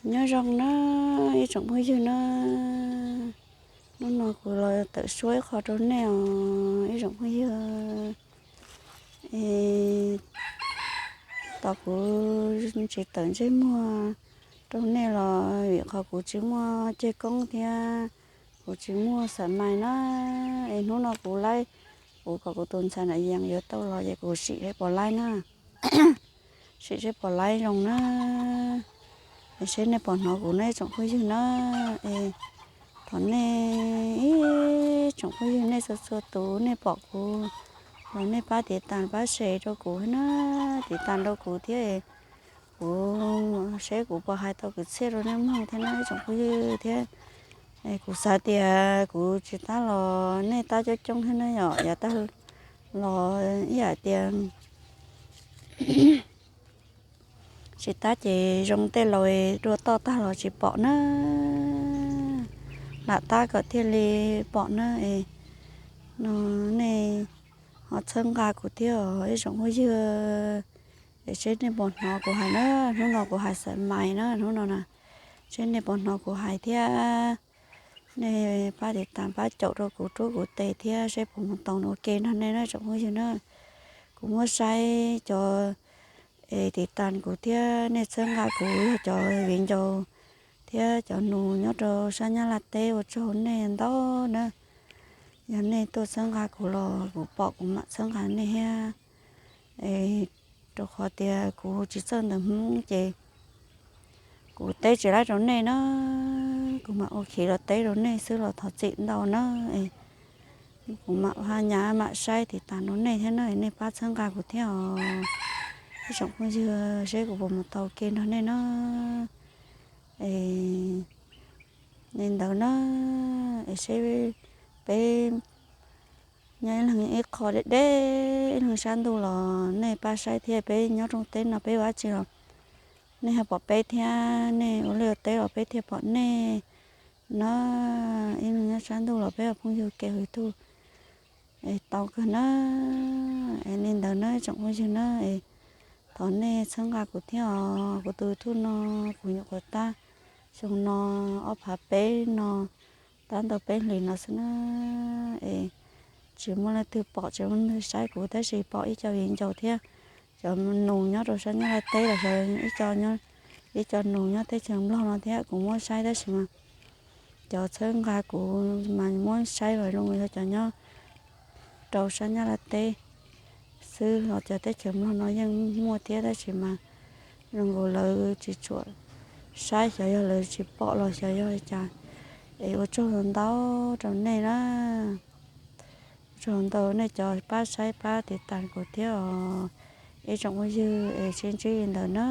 Nyob zoo na ib tsoom phooj ywg na, hnub no kuv los tawm suab ib qho rau nej os ib tsoom phooj ywg. Es tos kuv tsis tawm ntsej muag rau nej los vim qhov kuv tsis muaj ceg koob thiab kuv tsis muaj xav mais na. Es hnub no kuv laib, kuv kom kuv tus ntxhais na yees yuav tau los ces kuv sim seb puas laib na. Sim seb puas laib zoo na. Es seb nej puas hnov kuv na ib tsoom phooj ywg na. Es thov nej ib tsoom phooj ywg nej txhua txhua tus nej pom kuv los nej pab tiv tas pab share rau kuv na, tiv tas rau kuv thiab. Kuv seb kuv puas hais tau kwv txhiaj rau nej mloog thiab na ib tsoom phooj ywg thiab. Kuv xav tias kuv tsis tab los nej tab coob coob thiab na yom, yav tag los ib yam tias tsis tab ces zoo tej laus dua toj tag los tsis pom na. Lam tab kom thiaj li pom na. Es no nej ho txhawb nqa kuv thiab os ib tsoom phooj ywg. Es seb nej puas hnov kuv hais na, hnub no kuv hais xav mais na hnub no na. Seb nej puas hnov kuv hais thiab. Nej pab tiv tas pab caum rau kuv rub kuv tes thiab seb puas mus tau ua ke nrog nej na tsoom phooj ywg na. Kuv muab saib cov es tiv tas kuv thiab nej txhawb nqa kuv yog cov viv ncaus thiab cov nus nyob rau sab Nyab Laj teb ua tsaug nej ntau na. Yog nej tuaj txhawb nqa kuv los kuv pom kuv mam txhawb nqa nej thiab. Es rau qhov tias kuv tsis txawj ntawv Hmoob ces kuv teb tsis laib rau nej na. Kuv mam ua khiv los teb rau nej xwb los thov txim ntau na. Es kuv mam ha nyab mam saib tiv tas rau nej thiab na, nej pab txhawb nqa kuv thiab os ib tsoom phooj ywg, seb kuv puas mus tau ua ke nrog nej na. Es li ntawd na, es seb peb nyob ib leeg ib qho deb deb ib leeg sab ntuj los nej pab saib thiab, peb nyob rooj teb no peb ua dab tsi los nej ho pom peb thiab, nej ua liaj ua teb los peb thiaj pom nej na. Ib leeg nyob sab ntuj los peb ua phooj ywg ke hwv tug es tau kawg na. Es li ntawd na tsoom phooj ywg na, es thov nej txhawb nqa kuv thiab os. Kuv tus YouTube no kuv nyuam qhuav tab xyoo no ob phav peb no, tab ntau peb hlis no xwb na. Es tsis muaj leej twg pom tsis muaj leej twg saib kuv tab sis pom ib co viv ncaus thiab cov nus nyob rau sab Nyab Laj teb los xyov ib co nus nyob teb chaws Nplog no thiab kuv muab saib tab sis mas cov txhawb nqa kuv mas muab saib mas zoo yog cov nyob rau sab Nyab Laj teb xwb, los cov teb chaws Nplog no yeej muaj thiab tab sis mas zoo nkaus lawv tsis tshua saib, xyov yog lawv tsis pom los xyov yog li cas. Es ua tsaug ntau rau nej na. Ua tsaug ntau nej cov pab saib pab tiv tas kuv thiab os ib tsoom phooj ywg, es sib ntsib li ntawd na.